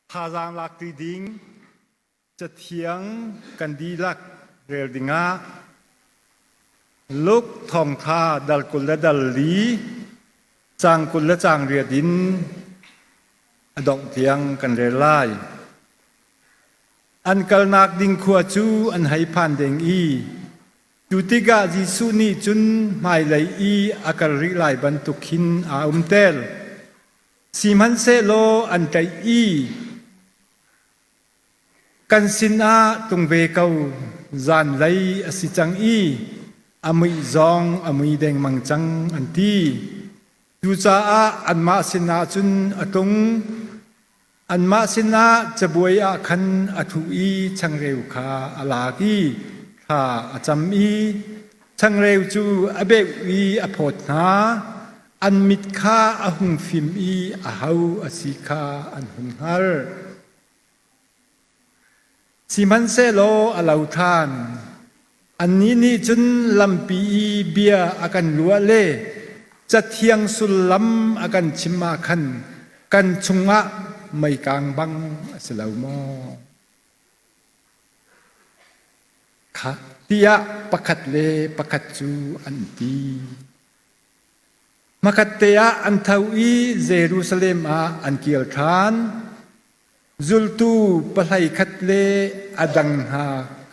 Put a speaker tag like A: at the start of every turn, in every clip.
A: Thazaang lakṭi ding Cathiang kan dihlak rel dingah Luke thawngṭha dal 20 le dal li caang 20 le caang riat in a dongh tiang kan rel lai. An kalnak ding khua cu an hei phan deng i cu tikah Jesuh nih cun hmailei i a kal rih lai bantuk khin aa umter. Sihmanhsehlaw an tlaih i Kan sinah tlung ve ko, zanlei a si cang i a muih zong a mui dengmang cang, an ti. Cucaah anmah sinah cun a tlung. Anmah sinah cabuai ah khan a ṭhu i changreu kha a lak i thla a cam i changreu cu a beuh i a phawt hna. An mit kha a hung fim i aho a si kha an hun hngalh. Sihmanhsehlaw a lo ṭhan. Annih nih cun lampi i bia a kan ruah le Cathiang sullam a kan chimh ah khan kan chungah meikang bang a si lo maw? Kha tiah pakhat le pakhat cu an ti. Hmakhatte ah an tho i Jerusalem ah an kir ṭhan. Zultu pahlei khat le a dang hna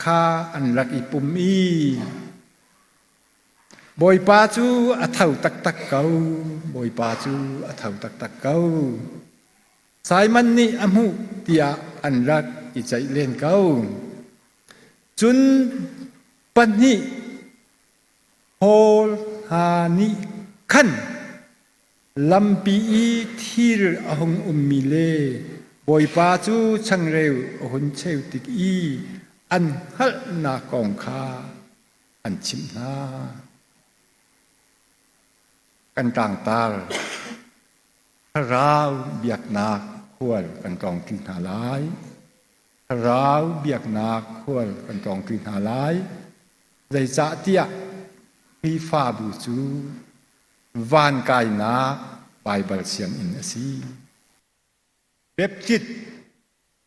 A: kha an rak i pum i Bawipa cu a tho taktak ko, Bawipa cu a tho taktak ko. Simon nih a hmuh tiah an rak i ceih len ko. Cun pahnih Paul hna nih khan Lampi i thil a hung ummi le Bawipa cu changreu a hun cheu tik i an hngalhnak kong kha an chimh hna. Kan tlangtar thlarau biaknak khual kan tlawngṭi hna lai. Thlarau biaknak khual kan tlawngṭi hna lai. Zeicahtiah Khrihfabu cu van kainak Baibal sianginn a si. Baptist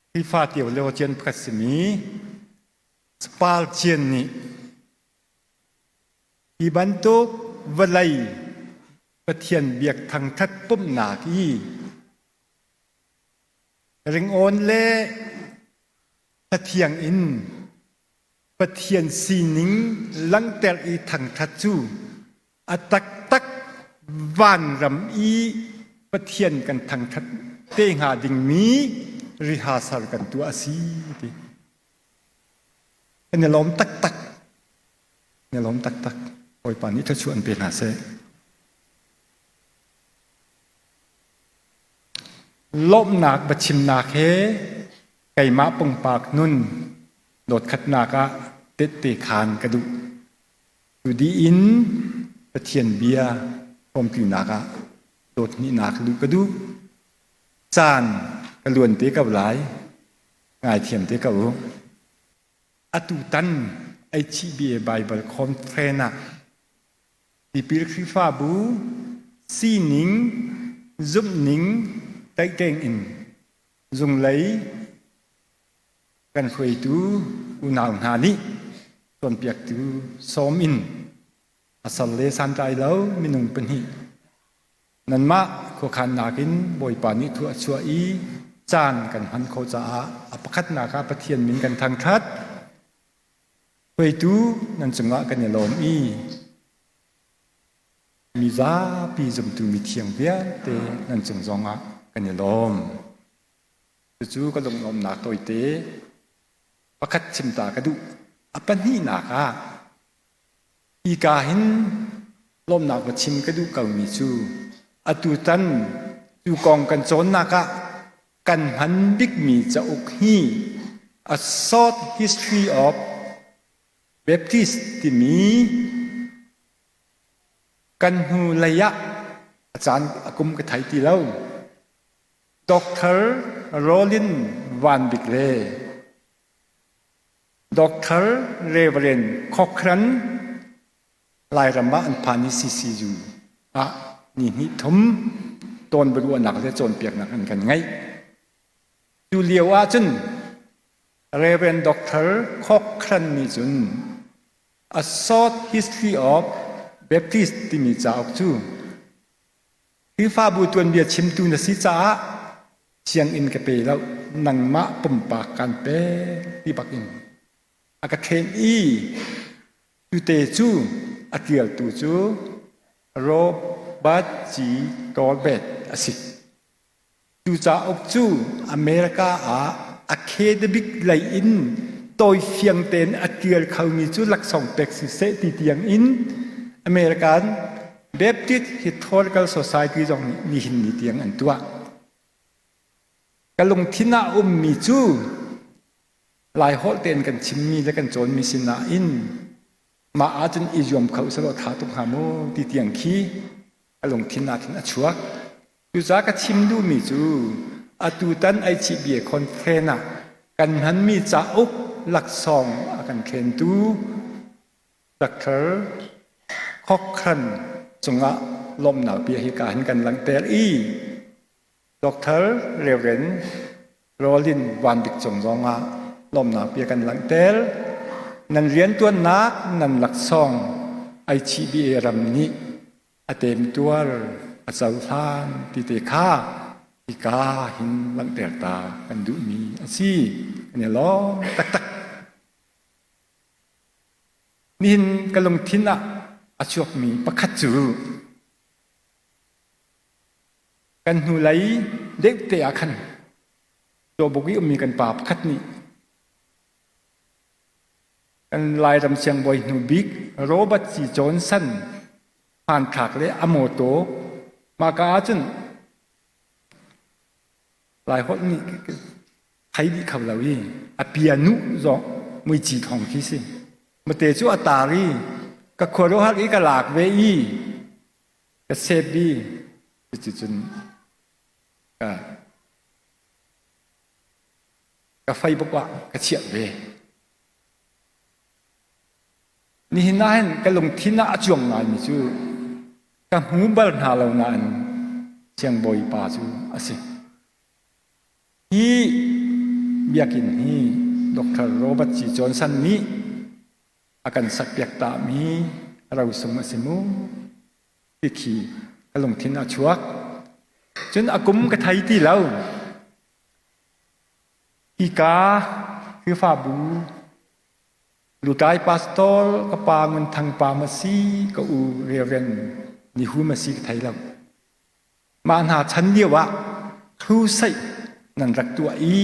A: Khrihfa theologian pakhat simi Spurgeon nih hi bantuk vawlei Pathian biak thangthat pumhnak i ringawn le hlathiang in Pathian sining langhter i thangthat cu a taktak vanram i Pathian kan thangthat te hnga dingmi rehearsal kan tuah a si ti. Kan i lawm taktak. Kan i lawm taktak. Bawipa nih thluachuah an pe hna seh. Lawmhnak biachimnak he keimah pumpak nun dawtkhatnak ah tette khaan ka duh. Cu dih in Pathian bia hrawmpinak ah dawthnihnak luh ka duh. Caan ka luan te ko lai. Ngaithiam te ko u. Atutan HBA Bible Conference ah Tipil Khrihfabu sining, zumhning teihteng in zunglei kan hruaitu unau hna nih cawnpiaktu sawm in a sal le santlai lo minung pahnih nanmah khuakhannak in Bawipa nih thu a chuah i caan kan hman kho caah a pakhatnak ah Pathian min kan thangṭhat. Hruaitu nan cungah kan i lawm i mi zapi zumtu mithiang vialte nan cung zongah kan i lawm. Cucu ka lunglawmhnak tawite pakhat chim ta ka duh. A pahnihnak ah hika hin lawmhnak va chim ka duh komi cu atutan cu kong kan cawnnak ah kan hman bikmi cauk hi A Short History of Baptist timi kan hnu lei ah a caan a kum ka thei ti lo. Doctor Rolin Van Bik le Doctor Reverend Cochran Lairam ah an phan i CCU ah ni hnih thum tawn biaruahnak le cawnpiaknak an kan ngeih. Cu lio ahcun Reverend Dr. Cochran nih cun A Short History of Baptist timi cauk cu Khrihfabu tuanbia chimtu na si caah sianginn ka pe lo, nangmah pumpak kan pek ti bak in a ka ṭhen i cute cu a ṭialtu cu Robert G. Tolbert a si. Cu cauk cu America ah academic lei in tawifiang tein a ṭial khomi cu laksawng pek siseh ti tiang in American Baptist Historical Society zong nih nihin ni tiang an tuah. Ka lungthin ah ummi cu Laiholh tein kan chimmi le kan cawnmi si nain mah ahcun i zuam kho selaw ṭha tuk hnga maw ti tiang khi ka lungthin ah khin a chuak. Cucaah ka chim duhmi cu atutan HCBA conference ah kan hmanmi cauk laksawng a kan khentu Dr. Cochran cungah lawmhnak bia hi ka hin kan langhter i Dr. Reverend Rolin Van Bik cung zongah lawmhnak bia kan langhter. Nan riantuannak nan laksawng ICBA ram nih a temtuar a cohlan ti te kha hika hin langhter ta kan duhmi a si. Kan i lawm taktak. Nihin ka lungthin ah a chuakmi pakhat cu Kan hnulei deuhte ah khan Cawbuk i ummi kan pa pakhat nih kan Lairam siangbawi hnu bik Robert C. Johnson hmanthlak le a mawtaw mahka ahcun Laiholh nih thei dih kho lo i a pianu zong muici thong khi si. Mate cu a tar i ka khuaruahhar i ka lak ve i ka sep i cuticun ka ka Facebook ah ka chiah ve. Nihin ah hin ka lungthin ah a cuang ngaimi cu ka hmu bal hna lo nain siangbawi pa cu a si. Hi biakinn hi Dr. Robert C. Johnson nih a kan sakpiak tami rosung a si mu ti khi ka lungthin a chuak. Cun a kum ka thei ti lo. Hika Khrihfabu lutlai pastor ka pa Ngun Thang pa ma si ka u Reverend Ni Hu ma si ka thei lo. Mah hna chan lio ah crusade nan rak tuah i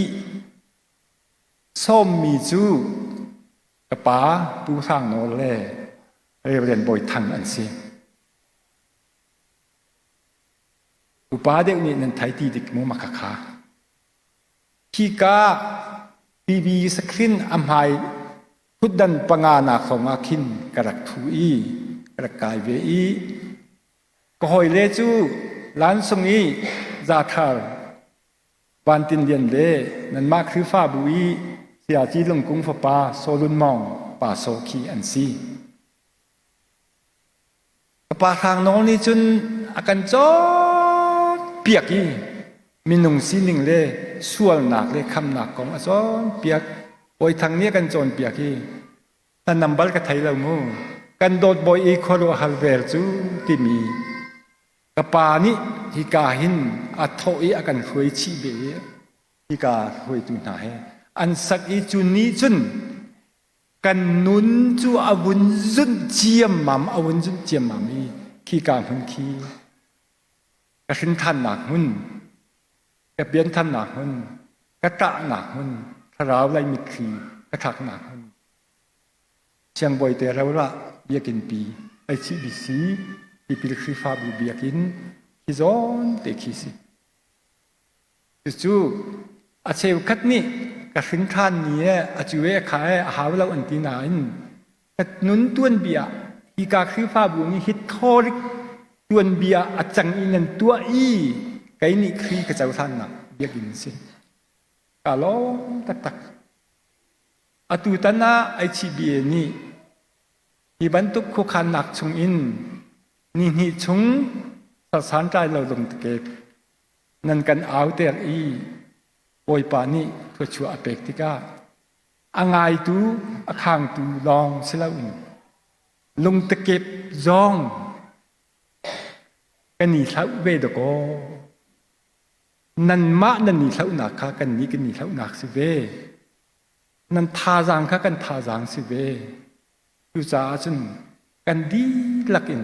A: sawmmi cu Ka pa Pu Hrang Nawl le Reverend Bawi Thang an si. Upa deuh nih nan thai ti dik mu makhakha. Hika TV screen a hmai thutdan panga nak hrawng ah khin ka rak thu i ka rak kai ve i ka hawile cu lansung i zathar Van Tin Lian le nanmah Khrihfabu i Sayaci Lungkung fapa Solun Maung pa Saw khi an si. Ka pa Hrang Nawl nih cun a kan cawnpiak i minung sining le sualnak le khamnak kong a cawnpiak. Bawi Thang nih a kan cawnpiak i na nambal ka thei lo mu. Kan dawt bawi i khuaruahhar vel cu timi Ka pa nih hika hin a thawh i a kan hruai chih ve i hika hruaitu hna he an sak i cu ni cun kan nun cu a vun zunh ciammam a vun zunh ciammam i khika hmun khi ka hrinthannak hmun ka pianthannak hmun ka ṭahnak hmun thlarau lei mitthli ka thlaknak hmun Siangbawi te rorah biakinn pi HCBC tipil Khrihfabu biakinn hi zawn te khi si. Cucu a cheukhat nih ka hrin ṭhan ni e a cu e a kha e a hau lo an ti nain ka nun tuanbia hika Khrihfabu nih historic tuanbia a cang i nan tuah i kei nih Khrih ka cohlannak biakinn si. Ka lawm taktak. Atutan ah HCBA nih hi bantuk khuakhannak chungin nihnih chung sersantlai lo lungtekek nan kan auter i. Bawipa nih thluachuah a pek tikah a ngaitu a khangtu lawng si loin lungtakep zong kan i hlauh ve dakaw. Nanmah nan i hlauhnak kha kannih kan i hlauhnak si ve. Nan thazaang kha kan thazaang si ve. Cucaah cun kan dihlak in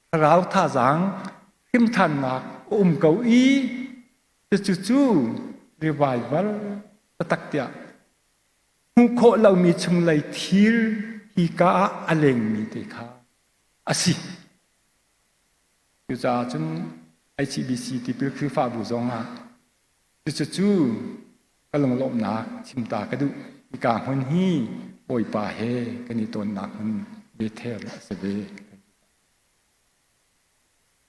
A: thlarau thazaang hrimthannak a um ko i cucu revival taktak tiah hmuh khawh lomi chunglei thil hika ah a lengmi te kha a si. Cucaah cun ICBC tipil Khrihfabu zong ah cucu ka lunglawmhnak chimta ka duh. Hika hmun hi Bawipa he kan i tawnnak hmun Bethel a si ve.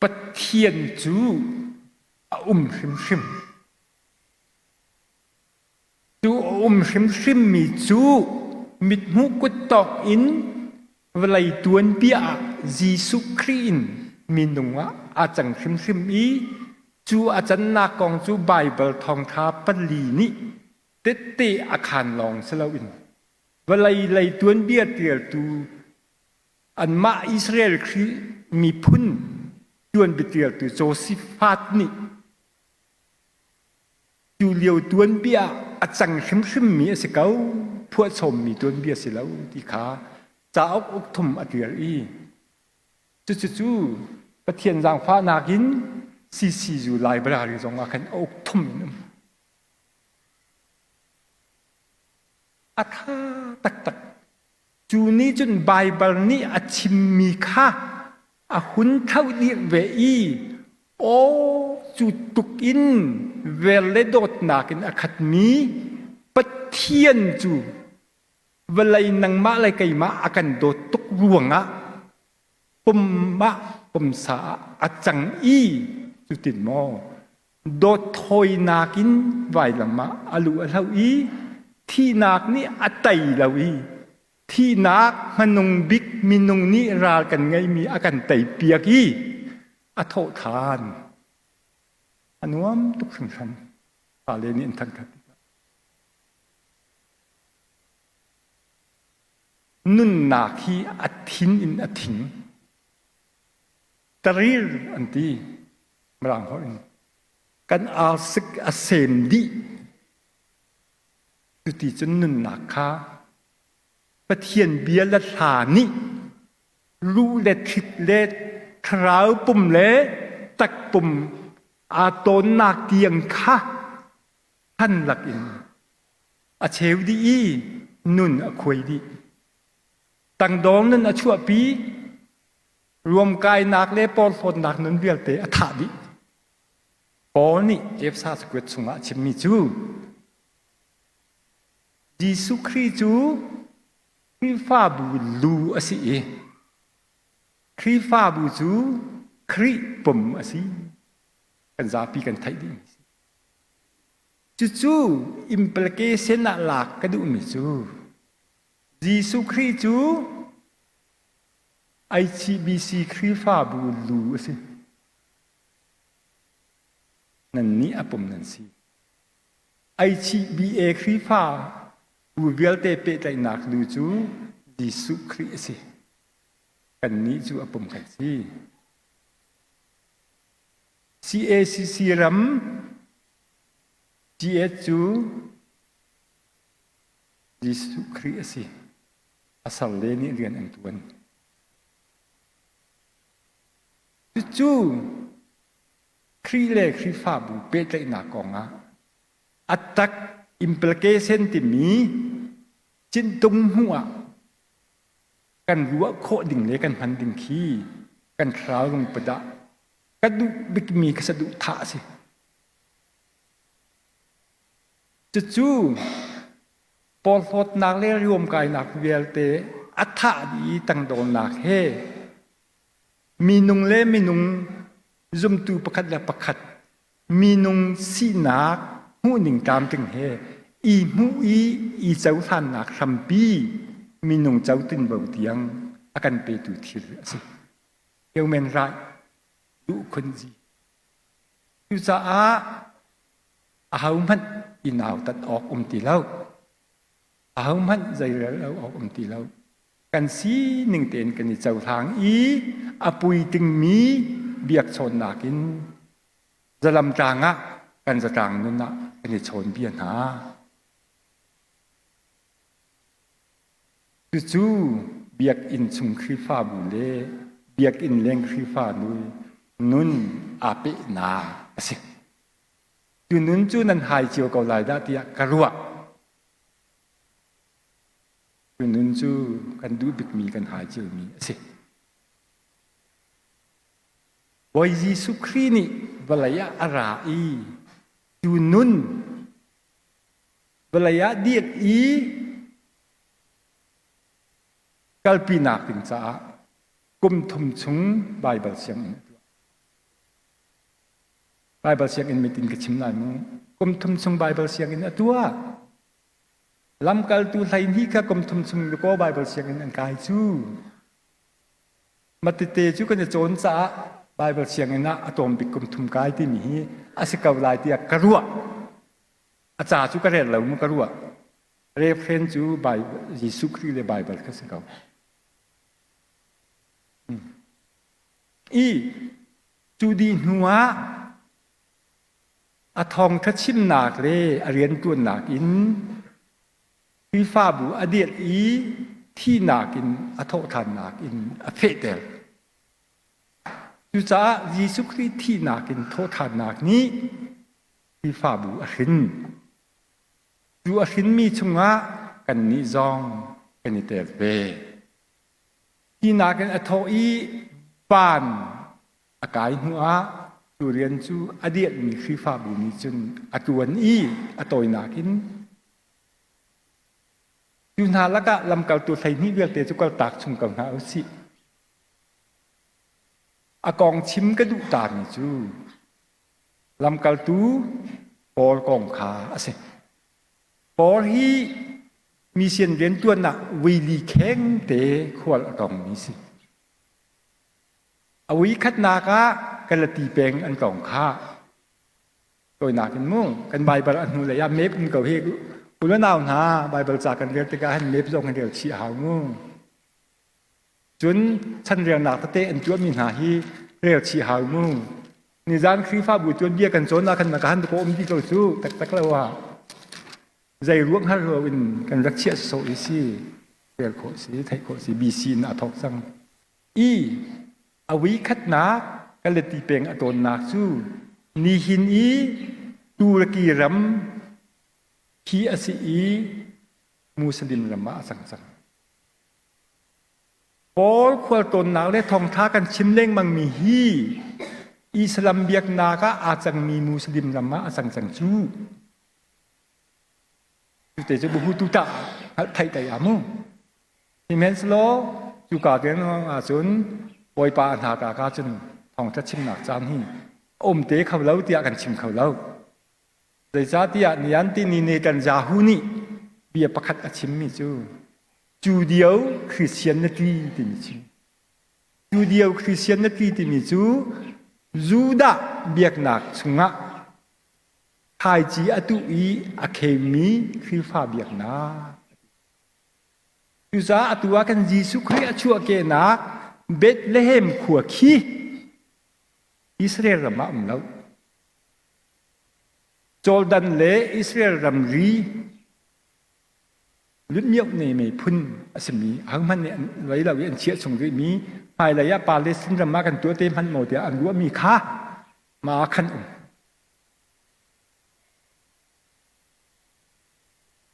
A: Pathian cu a um hrimhrim. Cu a um hrimhrimmi cu mithmuh kuttawk in vawlei tuanbia ah Jesuh Khrih in minung ah aa cang hrimhrim i cu a cannak kong cu Baibal thawngṭha pali nih tette a khaan lawng si loin vawlei lei tuanbia ṭialtu anmah Israel Khrih miphun tuanbia ṭialtu Josifat nih Cu lio tuanbia a cang hrimhrimmi a si ko, phuahchommi tuanbia si lo ti kha cauk uk thum a ṭial i cucucu Pathian zaangfahnak in CCU library zong ah khan a uk thum in um. A ṭha taktak. Cu nih cun Baibal nih a chimmi kha a hun thlauh dih ve i aw cu tuk in vel le dawtnak in a khatmi Pathian cu vawlei nangmah le keimah a kan dawt tuk ruangah pum ah pumsa ah a cang i cutin maw dawt thawinak in vailam ah a lu a hloh i thihnak nih a tei lo i thihnak hmanung bik minung nih ral kan ngeihmi a kan teipiak i a thawh ṭhan. A nuam tuk hringhran. Fale nih an thangṭhat tikah. Nunnak hi a thin in a thing. Tarir an ti. Mirang holh in. Kan arsik a sem dih. Cuti cun nunnak kha Pathian bia le hla nih lu le thlit le thlarau pum le takpum aa tawnnak tiang kha han lakin a cheu dih i nun a khuai dih. Tangdor nun a chuahpi, ruamkainak le porhlawtnak nun vialte a thah dih. Paul nih Efesa cakuat chungah a chimmi cu Jesuh Khrih cu Khrihfabu lu a si i Khrihfabu cu Khrih pum a si. Kan zapi kan theih dih. Cucu implication ah lak ka duhmi cu Jesuh Khrih cu ICBC Khrihfabu lu a si. Nannih a pum nan si. ICBA Khrihfa bu vialte pehtlaihnak lu cu Jesuh Khrih a si. Kannih cu a pum kan si. CACC ram GS cu Jesuh Khrih a si. A salle nih rian an ṭuan. Cucu Khrih le Khrihfabu pehtlaihnak kongah a tak implication timi cintung hmuh ah kan ruah khawh ding le kan hman ding khi kan thlarau lungput ah ka duh bikmi ka saduhthah a si. Cucu porhlawtnak le riamkainak vialte a thah dih i tangdornak he Minung le minung zumtu pakhat le pakhat minung sinak hmuhning tlamtling he i hmuh i i cohlannak hrampi minung co tinvo tiang a kan petu thil a si. Human right duh khunzi. Cucaah ahohmanh I nautat awk um ti lo. Ahohmanh zeirel lo awk um ti lo. Kan sining tein kan i cohlang i a puitingmi biakchawnnak in zalamtlang ah kan zatlang nun ah kan i chawn bia hna. Cucu biakinn chung Khrihfabu le biakinn leng Khrihfa nun aa pehnak a si. Cu nun cu nan hai cio ko lai dah tiah ka ruah. Cu nun cu kan duh bikmi kan hai ciomi a si. Bawi Jesuh Khrih nih vawlei ah a ra i cu nun vawlei ah dir i kalpinak ding caah kum thum chung Baibal sianginn a tuah. Baibal sianginn mit in ka chim lai mu. Kum thum chung Baibal sianginn a tuah. Lamkaltu 12 kha kum thum chung lukaw Baibal sianginn an kai cu. Matete cu kan i cawn caah Baibal sianginn ah a tlawm bik kum thum kai timi hi a si ko lai tiah ka ruah. A ca cu ka rel lo mu ka ruah. Reference cu Bible, Jesuh Khrih le Bible kha si ko. I cu dih hnu ah a thawngṭha chimnak le a rianṭuannak in Khrihfabu a dirh i thihnak in a thawhṭhannak in a fehter. Cucaah Jesuh Khrih thihnak in thawhṭhannak nih Khrihfabu a hrin. Cu a hrinmi chungah kannih zong kan i tel ve. Hinak in a thawh i van a kai hnuah cu rian cu a dirhmi Khrihfabu nih cun a ṭuan i a tawinak in cu hna lakah lamkaltu 12 vialte cu kaltak chung ko hna u sih. A kong chim ka duh tami cu Lamkaltu Paul kong kha a si. Paul hi mission rianṭuannak wili kheng te khual a tongmi si. A ui khatnak ah Galati peng an tong kha. Tawinak in mu kan Baibal a hnu lei ah map um ko hi u le nau hna Baibal ca kan rel tikah hin map zong kan rel chih a hau mu. Cun chanrelnak tete an tuahmi hna hi rel chih hau mu. Nizan Khrihfabu tuanbia kan cawn ah khan na ka han ko um dih ko cu taktak lo ah. Zei ruang har lo in kan rak chiah sawh i si rel khawh si theih khawh si BC in a thawk cang. I a wi khatnak Galati peng a tawnnak cu nihin i Turkey ram khi a si i Muslim ram ah a cang cang. Paul khualtlawnnak le thawngṭha kan chim lengmangmi hi Islam biaknak ah aa cangmi Muslim ram ah a cang cang cu. Cute cu buhu tu tah hngalh theih tai ah mu. Sihmanhsehlaw cuka te ahcun Bawipa a hna ka ka cun thawngṭha chimnak caan hi a um te kho lo tiah kan chim kho lo. Zeicahtiah nian tini Netanyahu nih bia pakhat a chimmi cu Judeo Christianity timi chim. Judeo Christianity timi cu Judah biaknak chungah thlaici a tuh i a khemmi Khrihfa biaknak. Cucaah atu ah kan Jesuh Khrih a chuahkehnak Bethlehem khua khi Israel ram ah um lo. Jordan le Israel ramri lutmioh ne phun a simi ahohmanh nih an rei lo i an chiah chung rihmi hmailei ah Palestine ram ah kan tuah te hmanh maw tiah an ruahmi kha mah ah khan um.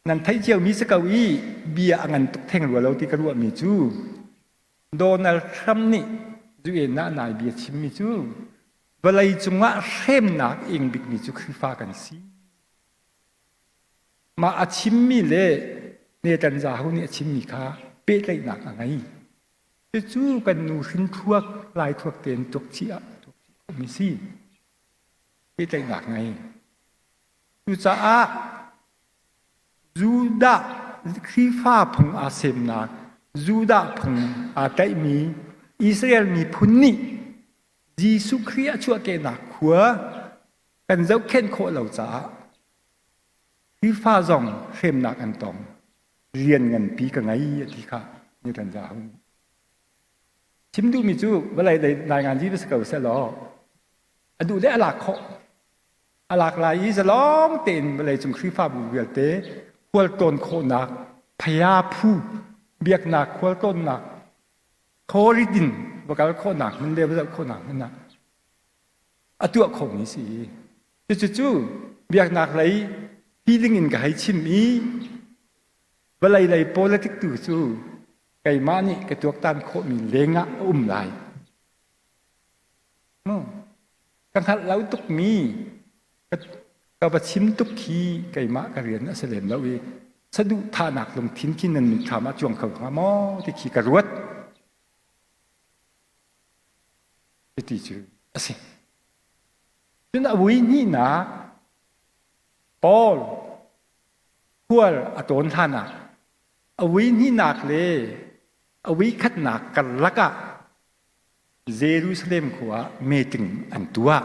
A: Nan theih ciomi si ko i bia a ngan tuk theng rua lo ti ka ruahmi cu Donald Trump nih UN ah nai bia chimmi cu vawlei cungah hremnak ing bikmi cu Khrihfa kan si. Mah a chimmi le Netanyahu nih a chimmi kha pehtlaihnak a ngei. Cucu kan nu hrin thluak lai thluak tein tuak chih ah tuak chih khawhmi si. Pehtlaihnak ngei. Cucaah Judah Khrihfa phung aa semnak Judah phung aa tlaihmi Israel miphun nih Jesuh Khrih a chuahkehnak khua kan zohkhenh khawh lo caah. Khrihfa zong hremnak an tong. Rian nganpi ka ngei a ti kha Netanyahu nih. Chim duhmi cu vawlei lei nainganzi va si ko sehlaw a duh le a lak khawh. A lak lai i zalong tein vawleicung Khrihfabu vialte khualtlawn khawhnak phaya phu biaknak khualtlawnnak khuarit in va kal khawhnak hmun le va zoh khawhnak hmun ah a tuah khomi si. Cucu biaknak lei feeling in ka hei chim i vawlei lei politic tu cu keimah nih ka tuaktan khawhmi lengah a um lai. Ka hngalh lo tukmi ka va chim tuk khi keimah ka rian a si lem lo i saduhthahnak lungthin khi nan mitthlam ah cuang kho hnga maw ti khi ka ruat. Cuti cu a si. Cun a vui hnihnak Paul khual a tawn hlan ah a vui hnihnak le a vui khatnak karlak ah Jerusalem khua ah meeting an tuah.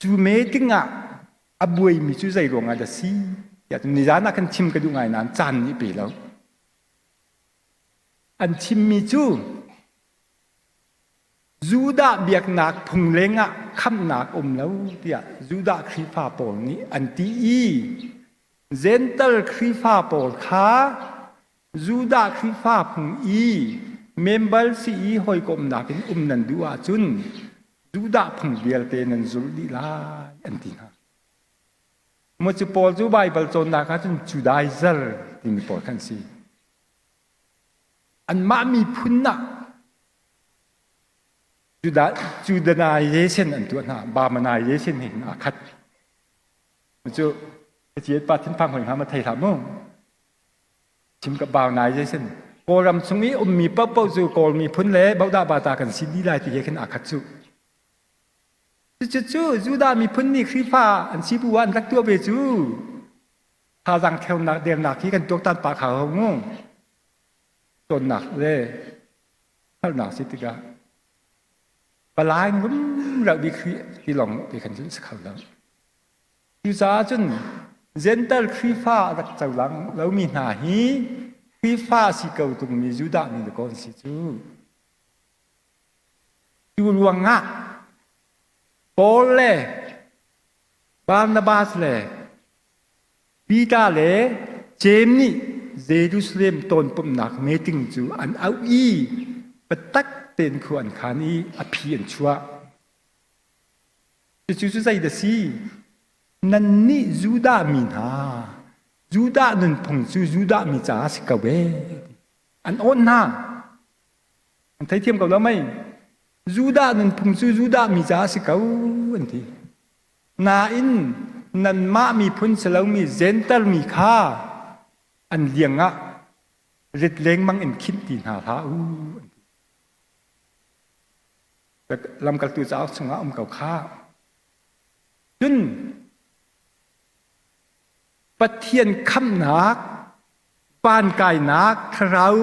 A: Cu meeting ah a buaimi cu zei ruangah dah si tiah nizan ah khan chim ka duh ngai nain caan nih pe lo. An chimmi cu Judah biaknak phung lengah khamhnak um lo tiah Judah Khrihfa pawl nih an ti i Gentle Khrihfa pawl kha Judah Khrihfa phung i member si i hawikomhnak in um nan duh ahcun Judah phung vialte nan zulh dih lai an ti hna. Maw cu pawl cu Baibal cawnnak ahcun Judaizer timi pawl khan si. Anmah miphun ah Judanization an tuah hna. Bamanization he hin aa khat. Cu Pathian pa thinphang hoi hnga ma thei hlah mu. Chim ka Bamanization. Kawlram chung i ummi paohpaoh cu Kawl miphun le Bodah Bata kan si dih lai ti he khin aa khat cu. Cucu Judah miphun nih Khrihfa an si bu ah an rak tuah ve cu. Thazaang theunak dernak hi kan tuaktan pah kha ho mu. Cawnnak le hngalhnak si tikah palai rumro bik Khrih ti lawng te khan cu si kho lo. Cucaah cun Gentle Khrihfa a rak cohlang lomi hna hi Khrihfa si ko tungmi Judah mi dakaw an si cu. Cu ruangah Paul le Barnabas le Peter le Jeim nih Jerusalem tonpumhnak meeting cu an auh i biatak tein khua an khan i a phi an chuah. Cucu cu zeidah si? Nannih Judah mi hna, Judah nunphung cu Judah mi caah si ko ee. An awnh hna. An theithiam ko lo mei? Judah nunphung cu Judah mi caah si ko an ti. Nain nanmah miphun si lomi Jentail mi kha an liang ah rit lengmang in khinh ti hna hlah u an ti. Lamkaltu cauk chungah um ko kha. Cun Pathian khamhnak, pankainak, thlarau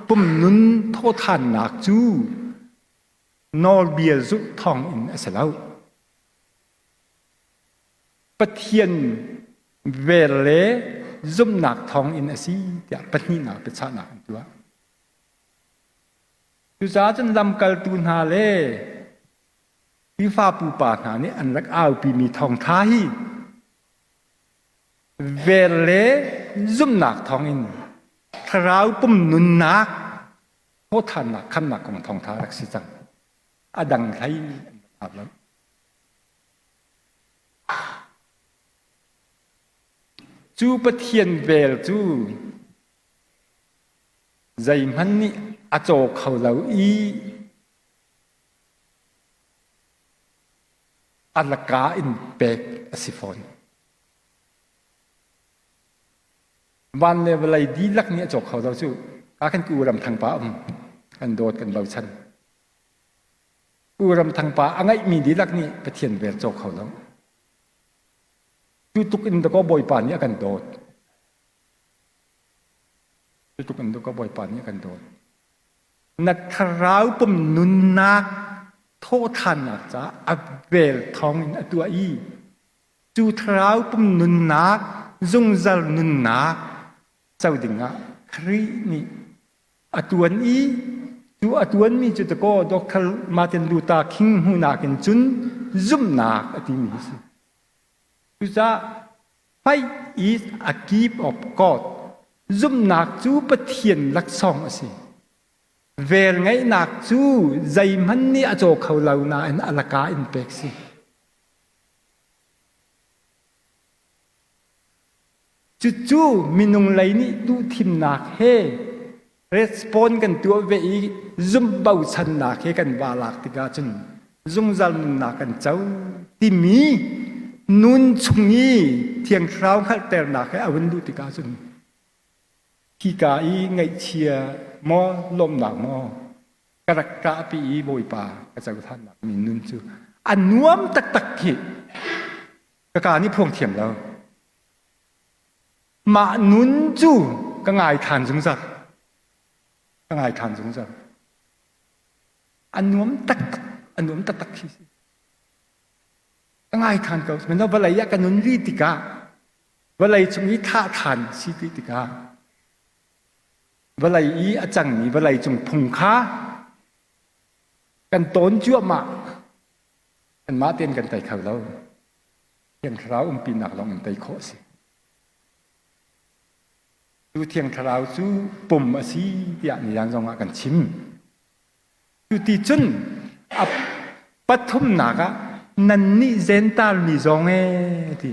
A: pumnun thawthannak cu nawlbia zulh thawng in a si lo. Pathian vel le zumhnak thawng in a si tiah pahnihnak biachahnak an tuah. Cucaah cun lamkaltu hna le Khrihfa pupa hna nih an rak aupimi thawngṭha hi vel le zumhnak thawngin thlarau pum nunnak thawhthannak khamnak kong thawngṭha rak si cang. A dang hlei an rak lo. Cu Pathian vel cu zeihmanh nih a caw kho lo i a laka in pek a si fawn. Van le vawlei dihlak nih a caw kho lo cu ka kan ku ram thang pa um kan dawt kan bochan. U Ram Thang pa a ngeihmi dihlak nih Pathian vel caw kho lo. Cu tuk in dakaw Bawipa nih a kan dawt. Cu tuk in dakaw Bawipa nih a kan dawt. Na thlarau pum nunnak thawhthannak caah a vel thawng in a tuah i Cu thlarau pum nunnak, zungzal nunnak co dingah Khrih nih a tuan i cu a tuanmi cu takaw Dr. Martin Luther King hmuhnak in cun zumhnak a timi a si. Cucaah faith is a gift of God. Zumhnak cu Pathian laksawng a si. Velngeihnak cu zeihmanh nih a caw kho lo nain a laka in pek si. Cucu minung lei nih duhthimnak he respond kan tuah ve i zumh bochannak he kan va lak tikah cun zungzal nunnak kan co timi nun chung i Thiang Thlarau hngalhternak he a vun luh tikah cun hika i ngaihchia maw lawmhnak maw ka rak ṭahpi i Bawipa ka cohlannak mi nun cu a nuam taktak hi ka ka nih phuang thiam lo. Mah nun cu ka ngai ṭhan zungzal. Ka ngai ṭhan zungzal. A nuam taktak, a nuam taktak khi si. Ka ngai ṭhan ko. Sihmanhsehlaw vawlei ah ka nun rih tikah, vawlei cung i thah ṭhan si ti tikah, vawlei i a cangmi vawlei cung phung kha kan tawn cuahmah. Anmah tein kan tei kho lo. Thiang Thlarau umpinak lawng in tei khawh a si. Cu Thiang Thlarau cu pum a si tiah nizan zong ah kan chim. Cu ti cun a pathumnak ah nannih Jentail mi zong ee ti.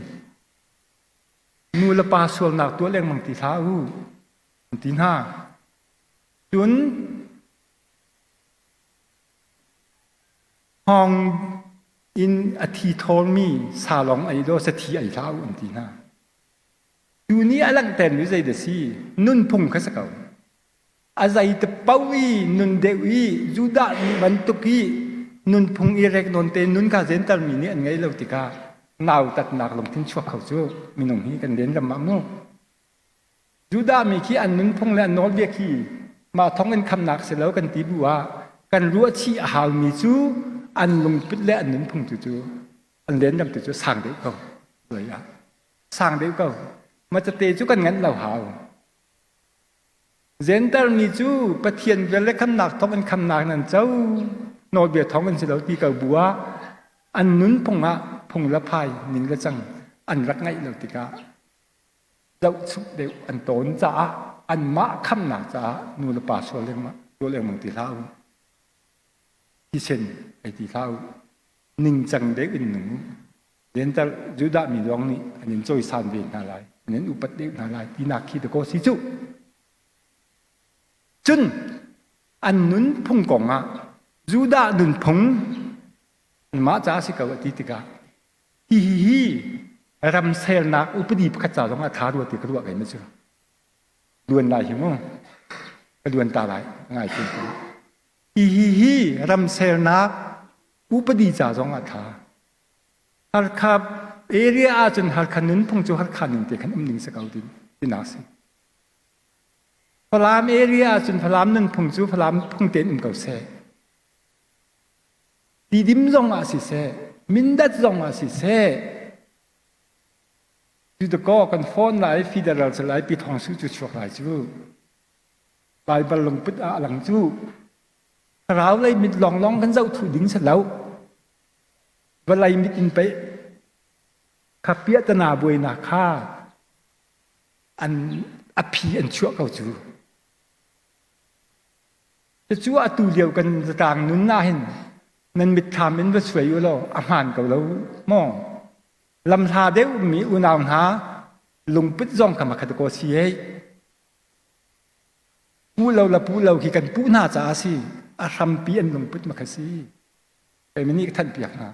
A: Nu le pa sualnak tuah lengmang ti hlah u an ti hna. Cun Hngawng in a thi thawlmi sa lawng ei law sathi ei hlah u an ti hna. Tu nih a langhtermi zei dah si? Nunphung kha si ko. A zei te paoh i nun deuh i Judah mi bantuk i nunphung i rek nawn te nun kha Jentail mi nih an ngei lo tikah nautatnak lungthin chuak kho cu minung hi kan len ram ah mu. Judah mi khi an nunphung le an nawlbia khi mah thong in khamnak si lo kan ti bu ah kan ruahchih a haumi cu an lungput le an nunphung tu cu an lenram tu cu sang deuh ko ah sang deuh ko macate cu kan nganh lo hau Jentail mi cu Pathian vel le khamnak thong in khamnak nan co nawlbia thong in si lo ti ko bu ah an nunphung ah phung le phai ning le cang an rak ngaih lo tikah zohchuk deuh an tawn caah anmah khamnak caah nu le pa sual lengmang sual lengmang ti hlah u thisen ei ti hlah u ningcang deuh in nung u Lental Judah mi lawng nih an in cawisan ve hna lai an in upat deuh hna lai tinak khi dakaw si cu cun an nunphung kong ah Judah nunphung anmah ca si ko a ti tikah Hihi hi ramsernak upadi pakhat ca zong ah tha rua ti ka ruah kai ma cu. Luan lai hi mu. Ka luan ta lai ngai cun. Hihi hi ramsernak upadi ca zong ah tha. Halkha area ahcun Halkha nunphung cu Halkha ning te khan um ding si ko ti tinak si. Falam area ahcun Falam nunphung cu Falam phung tein um ko seh. Tidim zong ah siseh, Mindat zong ah siseh, cu dakaw kan phone lai federal cu lai pi thong su cu chuak lai cu. Baibal lungput ah a lang cu. Thlarau lei mit lawnglawng kan zoh thu ding si lo. Vawlei mit in pei kha piahtana buainak kha an a phi an chuah ko cu. Cucu atu lio kan zatlang nun ah hin nan mitthlam in va suai u law a hmaan ko lo maw? Lamhla deuh ummi unau hna lungput zong kha makhat ko si hei. Pu lo le pu lo khi kan puh hna caah a si. A hrampi an lungput makha si. Keimah nih ka thanh piak hna.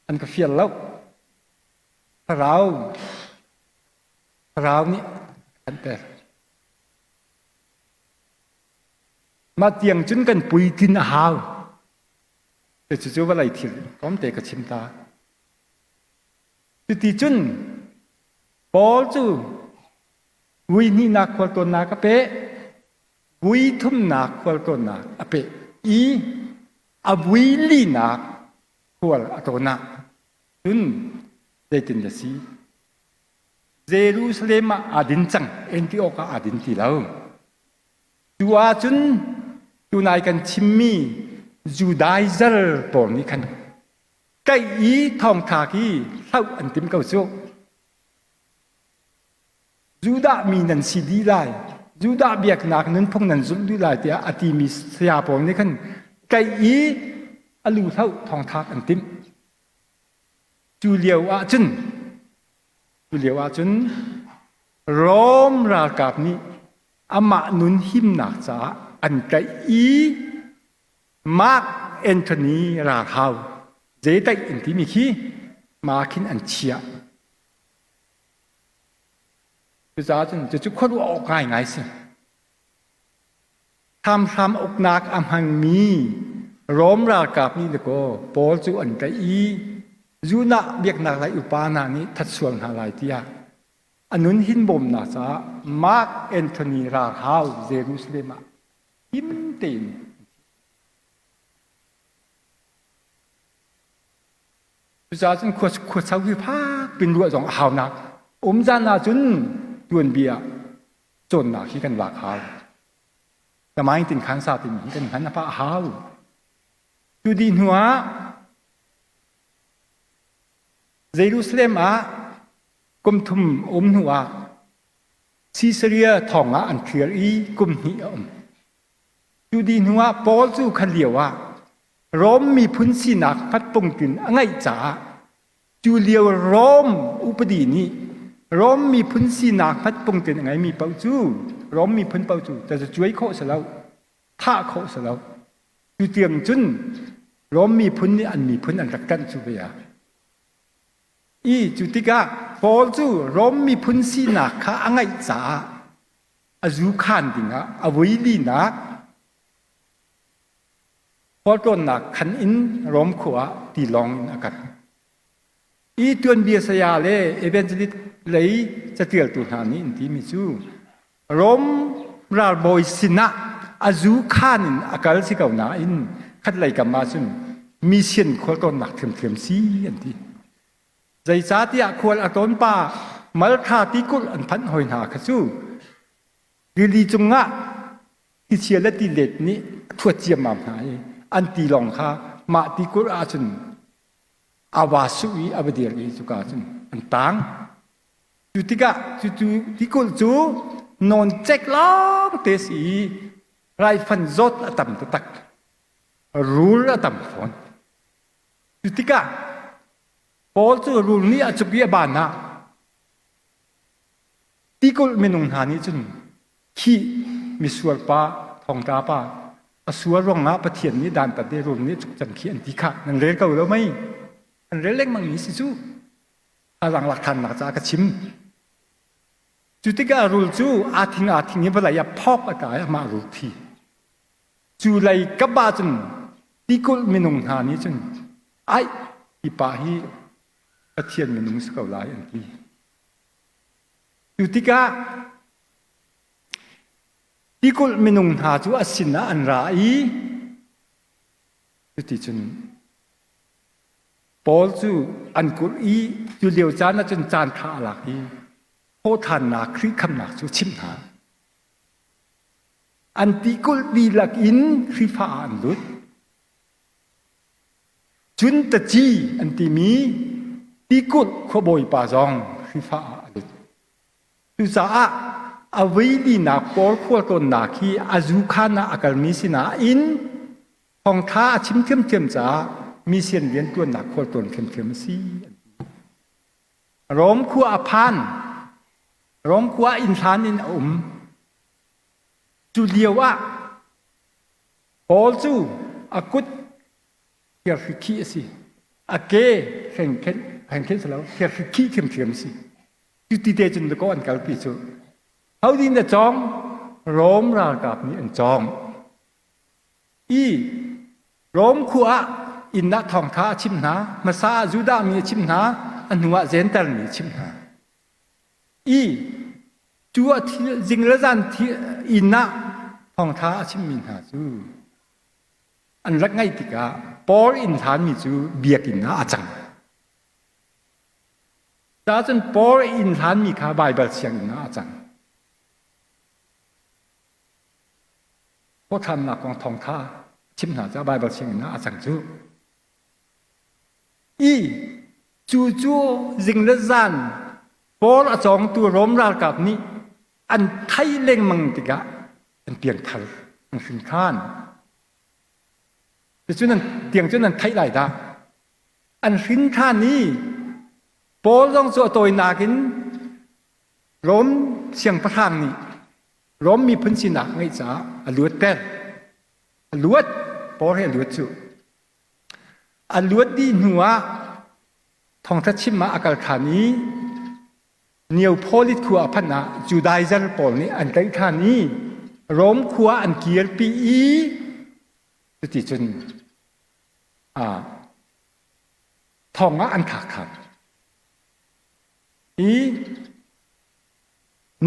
A: An ka fial lo. Thlarau, thlarau nih an ter. Mah tiang cun kan puitlin a hau. Cucu vawlei thil tlawmte ka chim ta. Cuti cun Paul cu vui hnihnak khualtlawnnak a peh, vui thumnak khualtlawnnak a peh i a vui linak khual a tlawn ah. Cun zeitin na si? Jerusalem ah aa din cang, Antioch ah aa din ti lo. Cu ahcun tunai kan chimmi Judaizer pawl nih khan tlaih i thawngtha khi hloh an tim ko cu. Judah mi nan si dih lai, Judah biaknak nunphung nan zulh dih lai tiah a timi saya pawl nih khan tlaih i a lu hloh thawngthak an timh. Cu lio ahcun cu lio ahcun Rom ralkap nih amah nun himnak caah an tlaih i Mark Anthony ralhau zeitaih an timi khi ma khin an chiah. Cucaah cun cucu khuaruah awk ngaingai si. Hramhram uknak a hmangmi Rom ralkap nih dakaw Paul cu an tlaih i Judah biaknak lei upa hna nih that sual hna lai tiah a nun hinbawmnak caah Mark Anthony ralhau Jerusalem ah him tein Cucaah cun khuacho hi fak pin ruah zong a haunak um zan ahcun tuanbia cawnnak hi kan lak hau. Tamaing tin khan sa timi hi kan hman a pah hau. Cu dih hnu ah Jerusalem ah kum thum um hnu ah Caesarea thong ah an thial i kum hnih a um. Cu dih hnu ah Paul cu kha lio ah Rom miphun sinak hmatpungtin a ngeih caah cu lio Rom upadi nih Rom miphun sinak hmatpungtin a ngeimi paoh cu Rom miphun paoh cu tazacuai khawh si lo, thah khawh si lo. Cu tiang cun Rom miphun nih an miphun an rak ṭanh cu ve ah. I cu tikah Paul cu Rom miphun sinak kha a ngeih caah a zu khaan dingah a vui linak khualtlawnnak khan in Rom khua ah tilawng in a kal. I tuanbia saya le evangelist lei catialtu hna nih an timi cu Rom ralbawi sinah a zu khaan in a kal si ko nain khatlei kam ah cun mission khualtlawnnak thiamthiam si an ti. Zeicahtiah khual a tlawn pa Maltha tikulh an phanh hoi hna kha cu rili cungah thlichia le tilet nih a thuat ciammam hna i an tilawng kha mah tikulh ahcun a va suh i a va dir i cuka cun an tang. Cu tikah cucu tikulh cu nawncek lawng te si i raifan zawt a tam taktak. Rul a tam fawn. Cu tikah Paul cu rul nih a cuk i a ban ah tikulh minung hna nih cun khi misual pa thongtla pa a sual ruangah Pathian nih dantat i rul nih a cuk cang khi an ti kha nan rel ko lo mei an rel lengmang mi si cu thazaang lak thannak caah ka chim cu tikah rul cu aa thing aa thing i vawlei ah phok a kai amah rul thi Cu lei kap ahcun tikulh minung hna nih cun ai hi pa hi Pathian minung si ko lai an ti. Cu tikah tikulh minung hna cu a sinah an ra i cuticun Paul cu an kulh i cu lio caan ahcun caan ṭha a lak i thawhthannak Khrih khamnak cu a chimh hna. An tikulh dihlak in Khrihfa ah an lut. Cun taci an timi tikulh khuabawipa zong Khrihfa ah a lut. Cucaah a veilinak pawl khualtlawnnak hi a zukhan ah a kalmi sinain thawngṭha a chim ṭhiamṭhiam caah mission rianṭuannak khualtlawn ṭhiamṭhiam a si. Rom khua a phan. Rom khua inn hlan in a um. Cu lio ah Paul cu a kut thirhri khih a si. A ke hrengkhenh hrengkhenh si lo thirhri khih thiamthiam a si. Cu ti te cun dakaw an kalpi cu. Ho din a cawng? Rom ralkap nih an cawng. I Rom khua ah inn ah thawngtha a chimh hna. Hmasa ah Judah mi a chimh hna. A hnu ah Jentail mi a chimh hna. I cu a zing le zan inn ah thawngṭha a chimmi hna cu an rak ngaih tikah Paul inn hlanmi cu biakinn ah a cang. Cacun Paul inn hlanmi kha Baibal sianginn ah a cang. Thawhṭhannak kong thawngṭha chim hna cu Baibal sianginn ah a cang cu. I cu cu zing le zan Paul a cawngtu Rom ralkap nih an thai lengmang tikah an piangthar an hrin khan. Cucu nan tiang cu nan theih lai dah. An hrin ṭhan i Paul zong cu a tawinak in Rom siangpahrang nih Rom miphun sinak ngeih caah a luatter. A luat, Paul hi a luat cu. A luat dih hnu ah thawngṭha chim ah a kal ṭhan i Neopolis khua a phanh ah Judaizer pawl nih an tlaih ṭhan i Rom khua an kirpi i cuticun thong ah an thlak ṭhan. I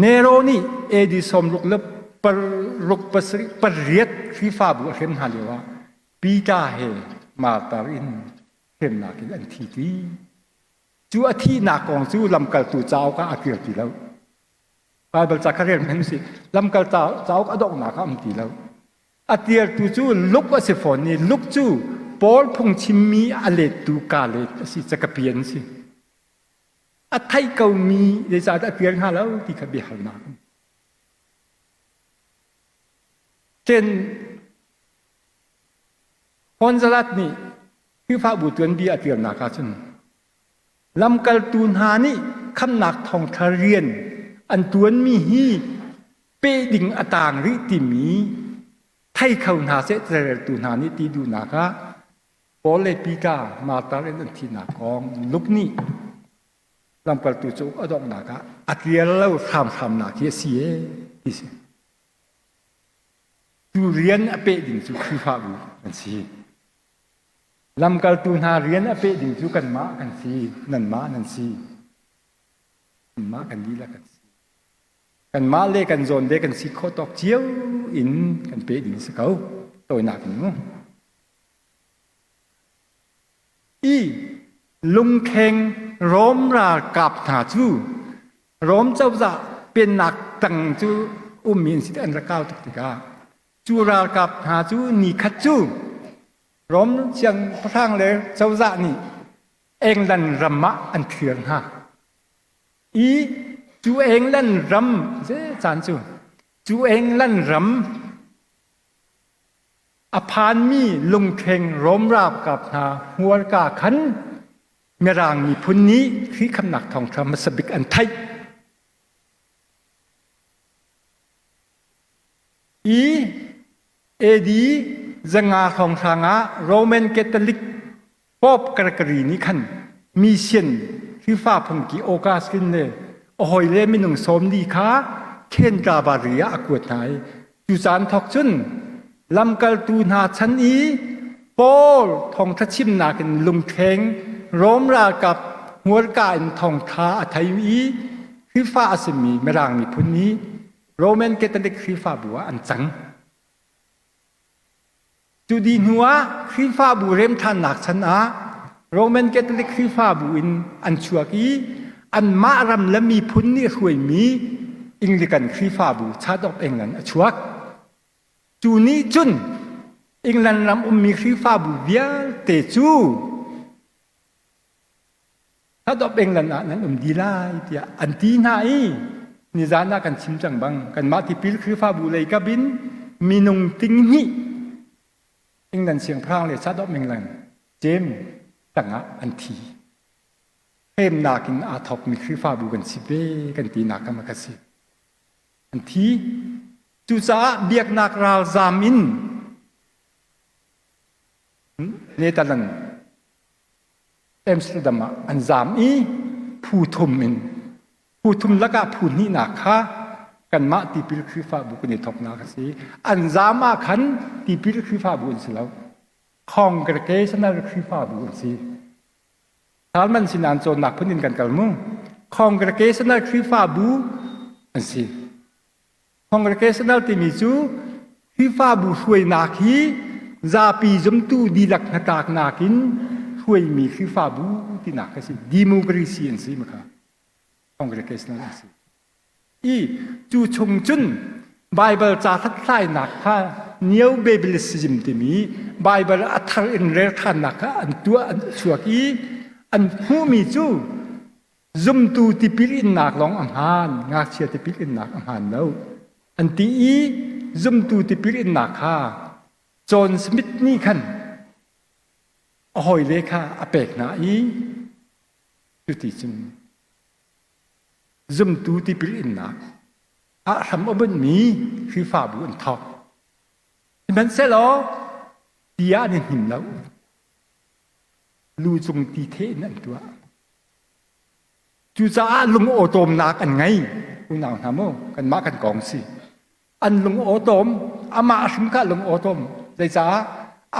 A: Nero nih AD 68 pariat Khrihfabu a hrem hna lioah Peter he martar in hremnak in an thi ti. Cu a thihnak kong cu lamkaltu cauk ah a kir ti lo. Baibal ca kha rel hmanh usih. Lamkal cauk a donghnak ah um ti lo. A tialtu cu Luke a si fawn i Luke cu Paul phungchimmi a lettu ka let a si, cakapian a si. A theih komi zeicahdah a tial hnga lo ti kha biahalnak. Cen Honzalat nih Khrihfabu tuanbia a tialnak ahcun lamkaltu hna nih khamnak thawngṭha rian an ṭuanmi hi peh ding a taang rih timi thei kho hna seh careltu hna nih ti duhnak ah Paul le Peter martar in an thihnak kong Luke nih lamkaltu cauk a donghnak ah a ṭial lo hramhramnak hi a si ee ti si. Cu rian a peh ding cu Khrihfabu an si. Lamkaltu hna rian a peh ding cu kanmah kan si, nanmah nan si. Kanmah kan dihlak kan si. Kanmah le kan zawn le kan si khawh tawk cio in kan peh ding si ko. Tawinak in mu. I lungkheng Rom ralkap hna cu Rom cozah pennak tang cu ummi an si an rak kau tuk tikah cu ralkap hna cu ni khat cu Rom siangpahrang le cozah nih England ram ah an thlir hna. I cu England ram caan cu cu England ram A phanmi lungkheng Rom ralkap hna hmualka khan Mirang miphun nih Khrih khamnak thawngṭha hmasa bik an theih. I AD 500 hrawnghrang ah Roman Catholic Pope Gregory nih khan mission Khrihfa phungki Augustine le a hawile minung 40 kha Canterbury ah a kuat hna i cu caan thawk cun lamkaltu hna chan i Paul thawngṭha chimnak in lungthleng Rom ralkap hmurka in thawngṭha a thei i Khrihfa a simi Mirang miphun nih Roman Catholic Khrihfabu ah an cang. Cu dih hnu ah Khrihfabu remṭhannak chan ah Roman Catholic Khrihfabu in an chuak i anmah ram le miphun nih hruaimi Anglican Khrihfabu Church of England a chuak. Cu nih cun England ram ummi Khrihfabu vialte cu Church of England ah nan um dih lai tiah an ti hna i nizan ah kan chim cang bang kanmah tipil Khrihfabu lei kap in minung ting hnih England siangpahrang le Church of England cem tangah an thi. Hremnak in aa thawkmi Khrihfabu kan si ve kan tinak kam a si. An thi. Cucaah biaknak ralzam in Netherlands Amsterdam ah an zaam i phu thum in phu thum lakah phu hnihnak kha kanmah tipil Khrihfabu kan i thawknak a si. An zaam ah khan tipil Khrihfabu an si lo. Congregational Khrihfabu an si. Salman sin an cawnnak phun in kan kal mu. Congregational Khrihfabu an si. Congregational timi cu Khrihfabu hruainak hi zapi zumtu dihlak hnatlaknak in hruaimi Khrihfabu tinak a si. Democracy an si makha. Congregational an si. I cu chung cun Baibal ca hlathlainak kha Neo Biblicism timi Baibal a thar in rel ṭhannak kha an tuah an chuak i an hmuhmi cu zumtu tipil innak lawng a hmaan, ngakchia tipil innak a hmaan lo. An ti i zumtu tipil innak kha John Smith nih khan a hawile kha a pek hna i cuti cun zumtu tipil innak ah hram a bunhmi Khrihfabu an thawk. Sihmanhsehlaw ti ah an i hnim lo. Lu cung ti theh in an tuah. Cucaah lung awtawmnak an ngei. Unau hna mu, kanmah kan kong si. An lung awtawm, amah hrim kha lung awtawm. Zeicah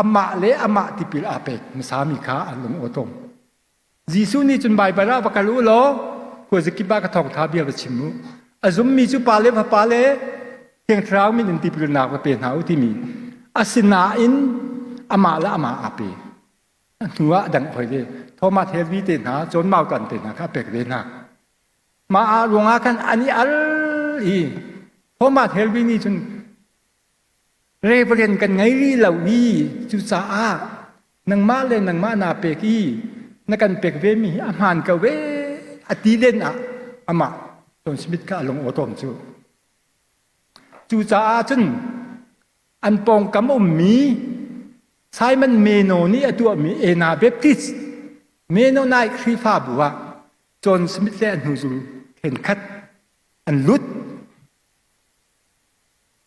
A: amah le amah tipil aa pek hmasami kha an lung awtawm. Jesuh nih cun Baibal ah va kal u law khuazakip ah ka thawngtha bia va chim u. A zummi cu pa le fapa le Thiang Thlarau min in tipilnak va pe hna u timi. Asinain amah le amah aa pe. A hnu ah a dang hoi ve. Thomas Helvi te hna, John Mautan te hna kha a pek ve hna. Mah ah ruangah khan an i al i Thomas Helvi nih cun Reverend kan ngei rih lo i cucaah nangmah le nangmah naa pek i na kan pek vemi hi a hmaan ko ve a ti len ah amah John Smith kha a lung awtawm cu. Cucaah cun an pawngkam ummi Simon Meno nih a tuahmi Ena Baptist Mennonite Khrihfabu ah John Smith le a hnuzul thenkhat an lut.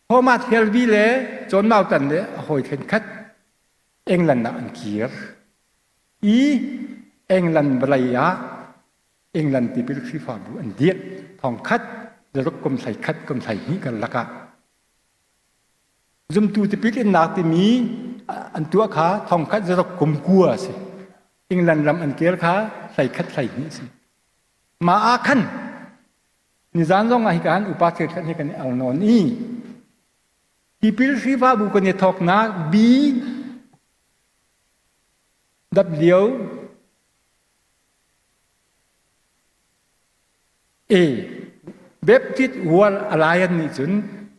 A: Thomas Helvey le John Mautan le a hawi thenkhat England ah an kir i England vawlei ah England tipil Khrihfabu an dirh thongkhat zaruk kum hlei khat kum hlei hnih karlak ah zumtu tipil innak timi an tuah kha thongkhat zaruk kum kua a si. England ram an kir kha hlei khat hlei hnih a si. Mah ah khan Nizan zong ah hika han upa thilkhat hi kan i al nawn i tipil Khrihfabu kan i thawknak B W A Baptist World Alliance nih cun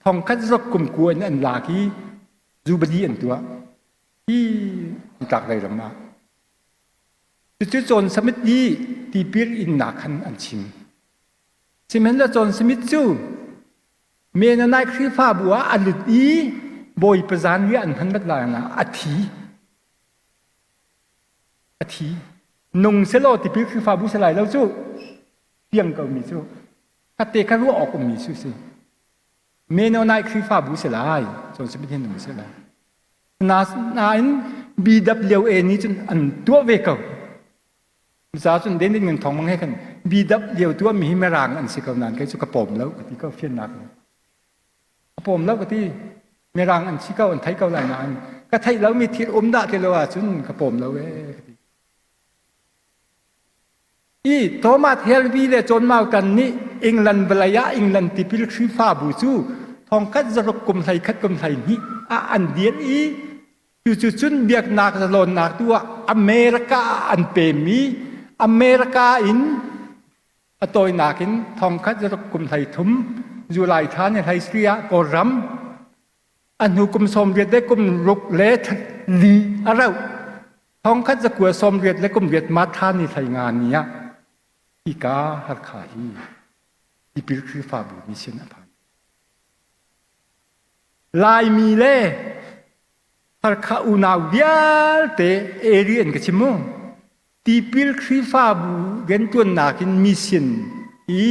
A: thongkhat zok kum ku in an lak i Jubilee an tuah hi nitlak lei ram ah cucu cawn summit i tipil innak khan an chim Sihmanhsehlaw John Smith cu Mennonite Khrihfabu ah a lut i Bawipa zanriah an hman bat lai ah a thi. A thi. Nung selaw tipil Khrihfabu si lai lo cu. Fiang ko mi cu. Khatte kha ruah awk ummi cu si. Mennonite Khrihfabu si lai. John Smith hi nung si lai. Nain BWA nih cun an tuah ve ko. Cucaah cun den in ngan thawng mang he khan bidap lio tuahmi hi mirang an si ko nain kei cu ka pawm lo ka ti ko fiannak in. Ka pawm lo ka ti. Mirang an si ko an thei ko lai nain ka theih lomi thil um dah ti lo ahcun ka pawm lo ee ka ti. I Thomas Helvey le John Mautan nih England vawlei ah England tipil Khrihfabu cu thongkhat zaruk kum hlei khat kum hlei hnih ah an dir i Cucu cun biaknak zalawnnak tu ah America ah an pemmi America in a tawinak in thongkhat zaruk kum 13 July thla ni hlei ah Kawlram a hnu kum 80 le kum ruk le li a rauh thongkhat zakua 80 le kum riat ma thla ni hlei nga ni ah hika Hakha hi tipil Khrihfabu mission a phan. Laimi le Halkha unau vialte eri an ka chim mu. Tipil Khrihfabu riantuannak in mission i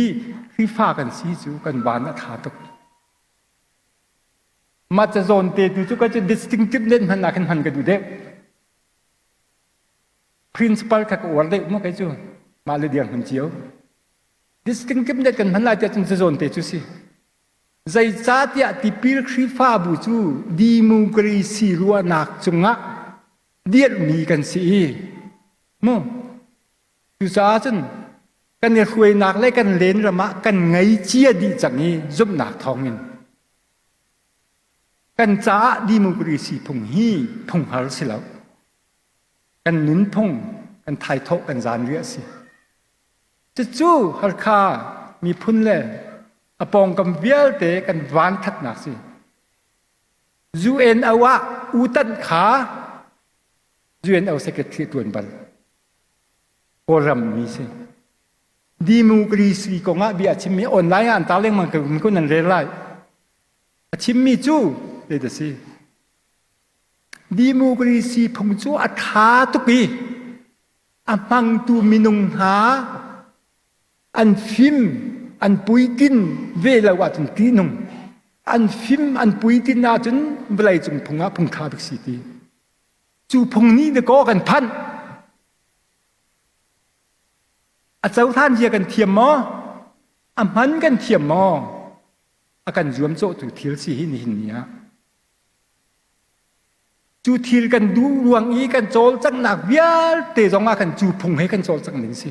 A: Khrihfa kan si cu kan van a tha tuk. Mah ca zawn te tu cu ka cu distinctive len hman ah khan hman ka duh deuh. Principal kha ka uar deuh mu kei cu. Mah le dir hman cio. Distinctive net kan hman lai tiah cun ca zawn te cu si. Zeicahtiah tipil Khrihfabu cu democracy ruahnak cungah dirhmi kan si i mu cucaah cun kan i hruainak le kan len ram ah kan ngei cia dih cang i zumhnak thawngin kan caah democracy phung hi phung har si lo kan nunphung kan thaithawh kan zanriah si. Cucu Halkha miphun le a pawngkam vialte kan vanthatnak si. UNO ah utan kha UNO secretary tuan bal. Kawlram mi si. Democracy kong ah bia a chimmi online ah an tar lengmang ko nan rel lai. A chimmi cu zei dah si? Democracy phung cu a ṭha tuk i a hmangtu minung hna an fim an puitlin ve lo ahcun ṭihnung an fim an puitlin ahcun vawleicung phung ah phung ṭha bik si ti cu phung nih dakaw kan phanh a cohlan zia kan thiam maw a hman kan thiam maw a kan zuamcawhtu thil si hi nihin ni ah Cu thil kan duh ruang i kan cawlcanghnak vialte zong ah khan cu phung he kan cawlcangh ding si.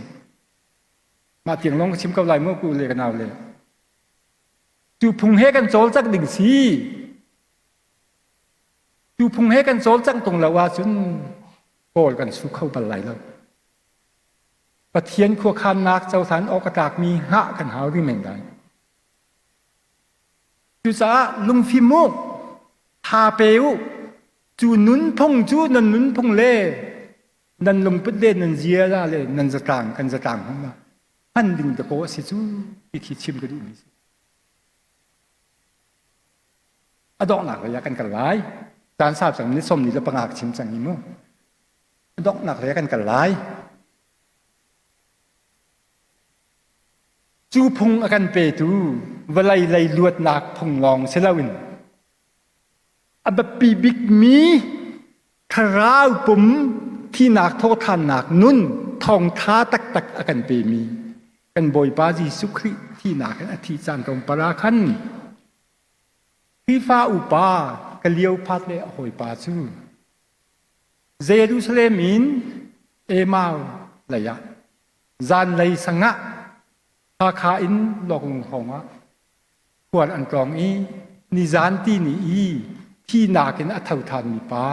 A: Mah tiang lawng ka chim ko lai mu ku le ka nau le. Cu phung he kan cawlcangh ding si. Cu phung he kan cawlcangh tung lo ahcun kawl kan su kho bal lai lo. Pathian khuakhannak cohlan awk a tlakmi hngah kan hau rih men lai. Cucaah lungfim u, tha pe u, cu nunphung cu nan nunphung le nan lungput le nan ziaza le nan zatlang kan zatlang hmang ah hman ding dakaw a si cu ti khi chim ka duhmi si. A donghnak lei ah kan kal lai. Caan sau cang ni som ni le panga ka chim cang hi mu. A donghnak lei ah kan kal lai. Cu phung a kan petu vawlei lei luatnak phung lawng si loin a biapi bikmi thlarau pum thinak thawhthannak nun thawngtha taktak a kan pemi kan Bawipa Jesuh Khrih thinak in a thi caan tlawmpal ah khan Khrihfa upa Kaleopas le a hawipa cu Jerusalem in Emau lei ah Zanlei sang ah Hakha in Lawklung hrawng ah khual an tlawng i nizan ti ni i thihnak in a tho ṭhanmi pa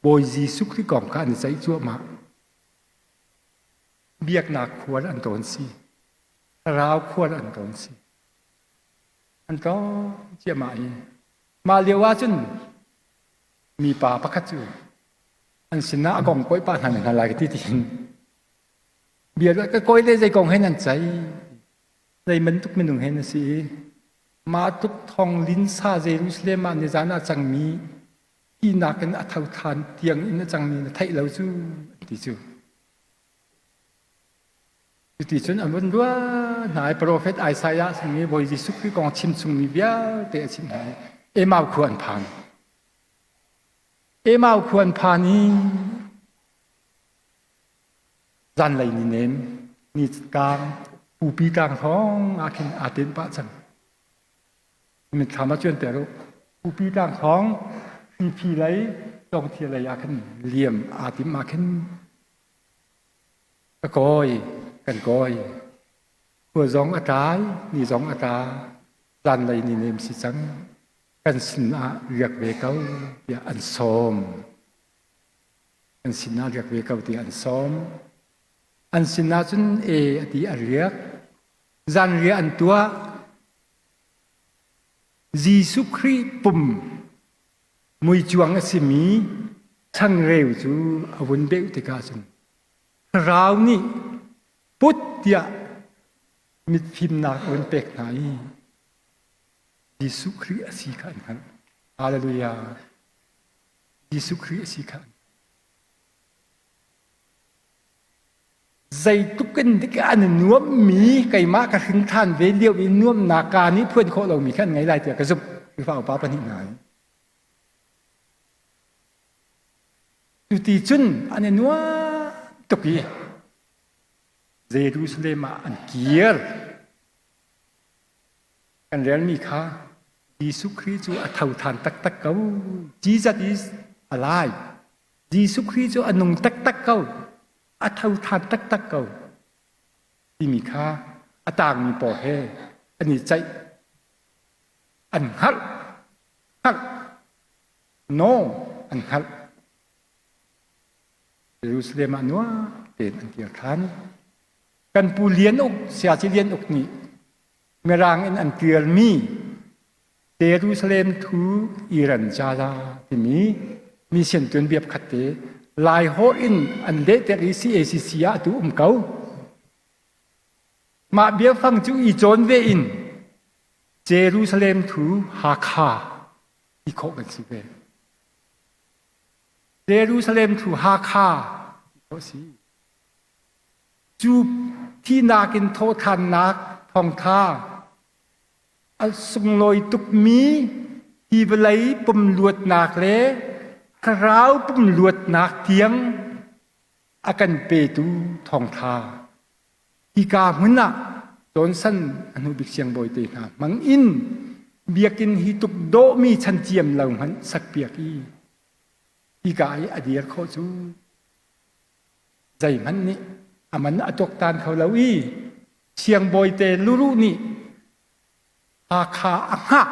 A: Bawi Jesuh Khrih kong kha an i ceih cuahmah. Biaknak khual an tawn si. Thlarau khual an tawn si. An tlawng ciahmah i mah lio ahcun mipa pakhat cu an sinah a kong kawih pah hna hna lai ka ti tiin Bia ka kawi le zei kong he nan ceih? Zei bantuk minung he na si? Mah tluk thong linsa Jerusalem ah nizan ah cangmi tinak in a tho ṭhan tiang in a cangmi na theih lo cu an ti cu. Cuti cun an vun ruah hna i profet Isaiah sing i Bawi Jesuh Khrih kong chim chungmi vialte a chimh hna i Emau khua an phan. Emau khua an phan i Zanlei ni nem ni tlang pupi tlang hrawng ah khin aa tenh pah cang. Mitthlam ah cuan ter u. Pupi tlang hrawng Hriphi lei Congthia lei ah khin liam aa tim ah khin ka kawi kan kawi. Khua zong a tlai, ni zong a tla. Zanlei ni nem si cang. Kan sin ah riak ve ko tiah an sawm. An sinah riak ve ko tiah an sawm. An sinah cun e a ti a riak. Zanriah an tuah. Jesuh Khrih pum muicuang a simi changreu cu a vun beuh tikah cun Thlarau nih put tiah mitfimnak a vun pek hna i Jesuh Khrih a si kha an hngalh. Hallelujah. Jesuh Khrih a si kha. Zeitluk in dik an i nuammi keimah ka hring ṭhan ve lio i nuamnak ka nih phuan khawh lomi kha an ngei lai tiah ka zumh. Khrihfa upa pahnih hna hi. Cuti cun an i nuam tuk i Jerusalem ah an kir. Kan relmi kha Jesuh Khrih cu a tho ṭhan taktak ko. Jesus is alive. Jesuh Khrih cu a nung taktak ko. A tho ṭhan taktak ko. Timi kha a tangmi pawl he an i ceih. An hngalh. Hngalh. No, an hngalh. Jerusalem ah nuam tein an kir ṭhan. Kan pu Lian Uk, Siaci Lian Uk nih Mirang in an ṭialmi Jerusalem thu Iran Jala timi mission tuanbia pakhat te Laiholh in an lehter i CACC ah atu um ko. Mah biafang cu i cawn ve in Jerusalem thu Hakha ti khawh kan si ve. Jerusalem thu Hakha ti khawh si. Cu thihnak in thawhthannak thawngtha a sunglawi tukmi hi vawlei pumluatnak le thlarau pumluatnak tiang a kan petu thawngtha hika hmun ah Johnson a hnubik siangbawi te hna hmang in biakinn hi tuk dawhmi chan ciam lo hmanh sakpiak i hika i a dir khawh cu zeihmanh nih a man a tuaktan kho lo i siangbawi te luruh nih Hakha a hngah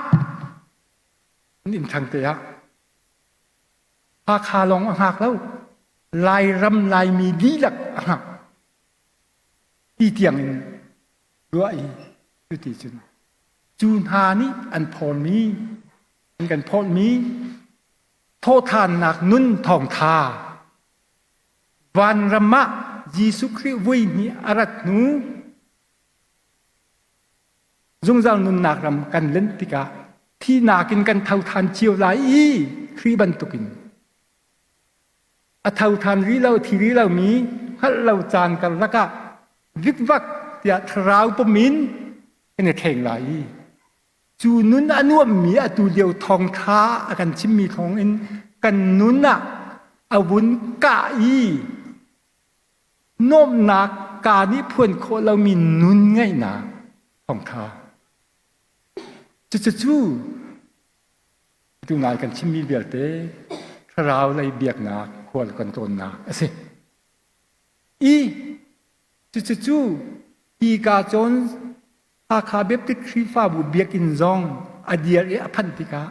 A: an inn thang te ah Hakha lawng a hngak lo Lairam Laimi dihlak a hngak ti tiang in ruah i cuti cun cu hna nih an phawlmi an kan phawlmi thawhthannak nun thawngtha Vanram ah Jesuh Khrih vui hnih a rat hnu zungzal nunnak ram kan lent tikah thihnak in kan tho than cio lai i Khrih bantukin a tho than rih lo thi rih lomi hngalh lo caan karlak ah vikvak tiah thlarau pum in kan i thleng lai i Cu nun a nuammi atu lio thawngṭha a kan chimmi thawngin kan nun ah a vun kah i nuamhnak kaa nih phuan khawh lomi nun ngeihnak thawngṭha. Cucu tu ngai kan chimmi vialte thlarau lei biaknak khual kan tlawnnak a si. I cucu hi ka cawn Hakha Baptist Khrihfabu biakinn zong a dir i a phanh tikah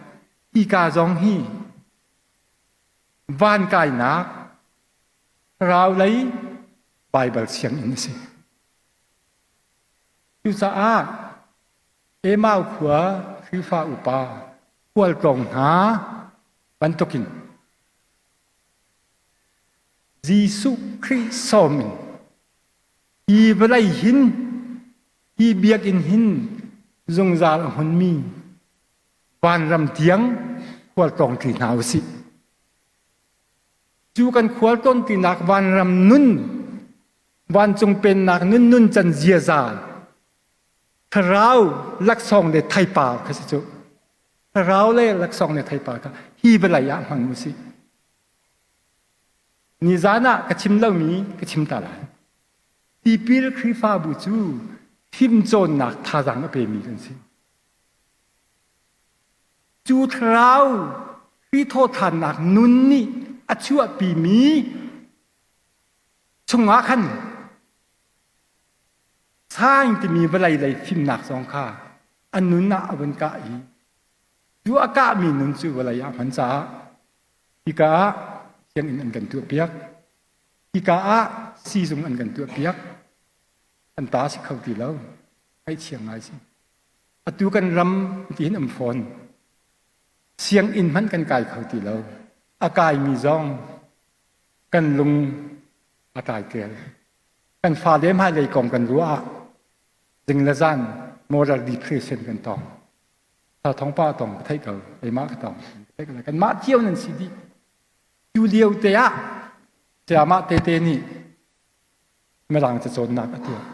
A: hika zong hi van kainak thlarau lei Baibal sianginn a si. Cucaah Emau khua Khrihfa upa khualtlawng hna bantukin Jesuh Khrih sawm in Hi vawlei hin, hi biakinn hin zungzal a hmunmi vanram tiang khualtlawngṭi hna u sih. Cu kan khualtlawnṭinak vanram nun, vancung pennak nun nun can ziaza, thlarau laksawng le theipar kha si cu. Thlarau le laksawng le theipar kha hi vawlei ah hmang u sih. Nizan ah ka chim lomi ka chim ta lai. Tipil Khrihfabu cu fimcawnnak thazaang a pemi kan si. Cu thlarau Khrih thawhthannak nun nih a chuahpimi chungah khan saing timi vawlei lei fimnak zong kha a nun ah a vun kah i cu a kahmi nun cu vawlei ah hman caah Hika ah sianginn an kan tuahpiak. Hika ah siizung an kan tuahpiak. An ta si kho ti lo. Ngaihchia ngai si. Atu kan ram ti hin um fawn. Sianginn hmanh kan kai kho ti lo. A kaimi zong kan lung a tlai kel. Kan fale hmailei kong kan ruah ah zing le zan moral depression kan tong. Thong pa tong ka theih ko keimah ka tong ka theih ko kanmah cio nan si dih cu lio te ah sayamah tete nih mirang cacawnnak a tuah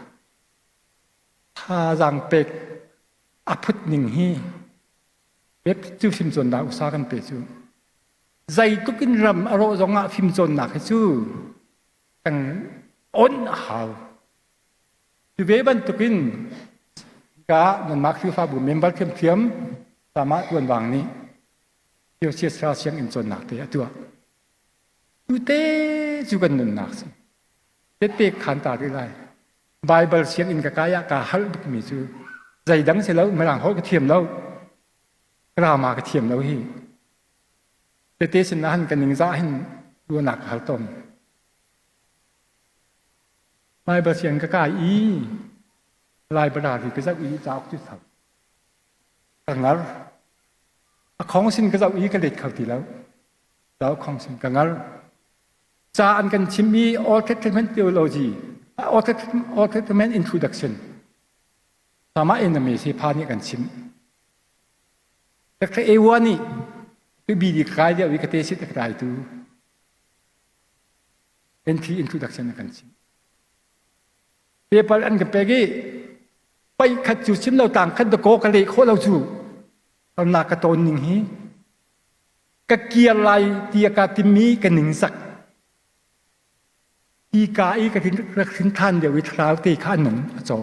A: thazaang pek a phut ning hi web cu fimcawnnak usa kan pe cu zeitluk in ram a rawh zong ah fimcawnnak hi cu kan on a hau Cu ve bantukin ka nanmah Khrihfabu member thiamthiam samah tuanwang nih Theosias sianginn cawnnak te a tuah. Cu te cu kan nunnak si. Tette khan ta rih lai. Bible sianginn ka kai ah kaa harh bikmi cu zeidang si lo mirang holh ka thiam lo grammar ka thiam lo hi tete sin ah han ka ningzah hin ruahnak ka hal tawn. Baibal sianginn ka kai i library ka zoh i cauk cu tho. Ka ngar. A khong sin ka zoh i ka let kho ti lo. Cauk khong sin ka ngar. Ca an kan chim i Old Testament theology, Old Testament introduction. Sama in na me se pha nih kan chim. Dr. Ewa nih tu bidi ka kai deuh i ka te sit ka kai tu. Entry introduction a kan chim. Paper an ka pek i paih khat cu chim lo tang khat dakaw ka leh khawh lo cu harnak ka tawn ning hi ka kir lai ti ka timmi ka ning sak hi ka i ka rak hrin than deuh i thlarau te kha an nung a caw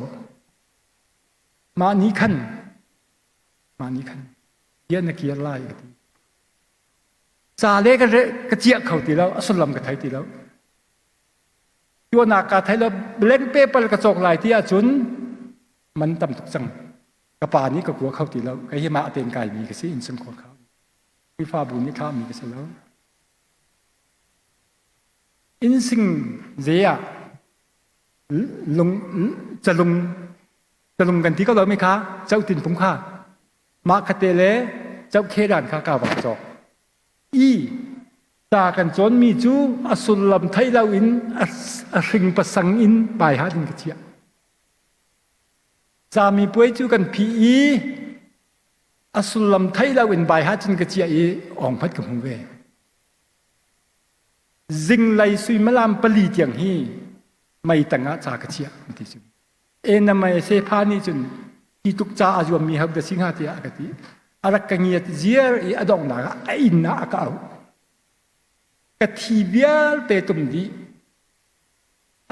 A: mah ni khan mah ni khan bia na kir lai ka ti ca le ka ka ciah kho ti lo a sullam ka thei ti lo tuahnak ka thei lo blank paper ka cawk lai ti ahcun man tam tuk cang ka pa nih ka kua kho ti lo kei hi mah ten kai mi ka si innchungkhar kha Khrihfabu nih thlah mi ka si lo innsing ze ah lung calung calung kan ti ko lo mi kha cautin pung kha mah khate le cauhkhedan kha ka vak cawk i ta kan cawnmi cu a sullam thei loin a hring pasang in pai ha ding ka chiah cami puai cu kan phi i a sullam thei loin bai ha cun ka chiah i ong phat ka hmu ve zinglei suimilam pali tiang hi mei tangah ca ka chiah ti cu enamai sefa nih cun hi tuk ca a zuammi hau da si hnga tiah a ka ti a rak ka ngiat ziar i a donghnak ah a inn ah a ka auh ka thi vialte tum dih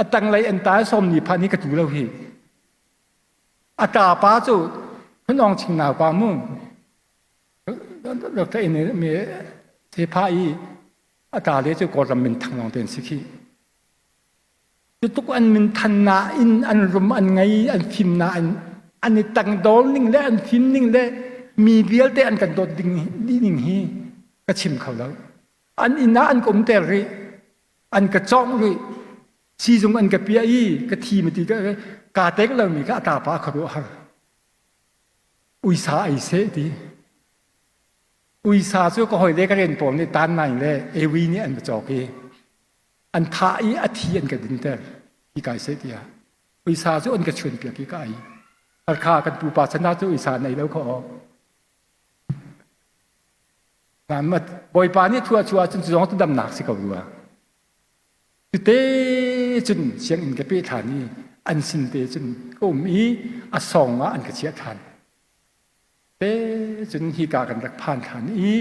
A: a tanglei an ta som ni phan hi ka tu lo hi a ta pa cu phunong ching nau pa mu Dr. In mi sefa i a ta le cu kawlram min thang long ten si khi Cutluk an minthan nain an rum an ngei, an fim nain an i tangdor ning le an fim ning le mi vialte an kan dawt ding dih ning hi ka chim kho lo. An inn ah an ka umter rih, an ka cawngh rih, siizung an ka piah i ka thi ma ti ka kaa tek lomi kha a tapa ka ruah har. Uisa ei seh ti. Uisa cu ka hawile ka rian pawl nih tan nai le ewi nih an va cawk i an thah i a thi an ka dinter hi kai seh tiah uisa cu an ka chuan piak i ka ei harkha kan pupa chan ah cu uisa nei lo kho bawipa nih thua chu ahcun cu zong cu damnak si ko rua cute cun sianginn ka pe ṭhan i an sin te cun ka um i a song ah an ka chiah ṭhan te cun hika kan rak phan ṭhan i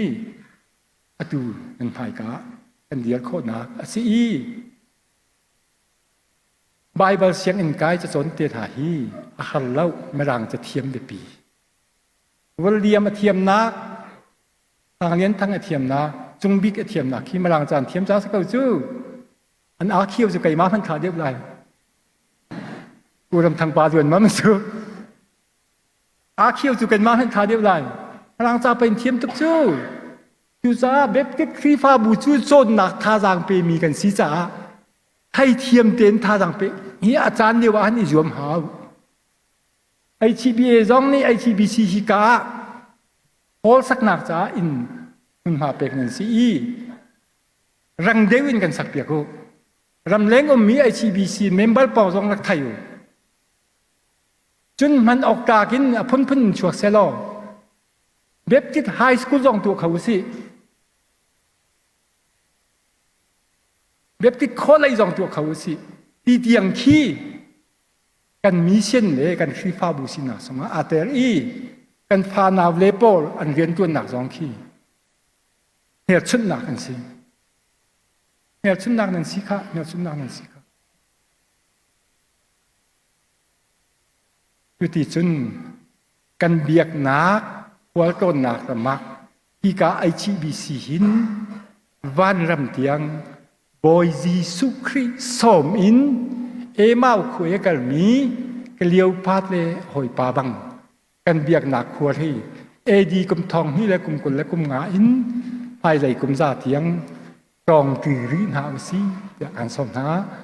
A: atu nan hmaika kan dir khawhnak a si i Baibal sianginn kai cacawn te hna hi a har lo Mirang cathiam biapi. William a thiamnak, Sang Lian Thang a thiamnak, Cung Bik a thiamnak hi Mirang caan thiam ca si ko cu. An aa khio cu keimah hmanh thla deuh lai. Pu Ram Thang pa zuan mam cu. Aa khio cu kanmah hmanh ṭha deuh lai. Rang ca pen thiam tuk cu. Cucaah Baptist Khrihfabu cu cawnnak thazaang pemi kan si caah theithiam tein thazaang pe hi a caan lio ah han i zuam hau. HCBA zong nih HCBC hi ka ah hall saknak caah inn hmunhma pek nan si i rang deuh in kan sakpiak u. Ramleng ummi HCBC member pawl zong rak thei u. Cun hman awk tlak in a phunphun in chuak selaw Baptist High School zong tuah kho usih. Baptist College zong tuah kho usih. Ti tiang khi kan mission le kan Khrihfabu sinak zongah aa ter i kan fanau le pawl an riantuannak zong khi hmelchunhnak an si. Hmelchunhnak nan si khah, hmelchunhnak nan si khah. Cuticun kan biaknak khualtlawnnak ram ah hika HBC hin vanram tiang Bawi Jesuh Khrih sawm in Emau khua i a kalmi Kleopat le hawipa bang kan biaknak khua hi AD kum thong hnih le kum 20 le kum nga in hmailei kum za tiang ṭawngṭi rih hna usih tiah kan sawm hna.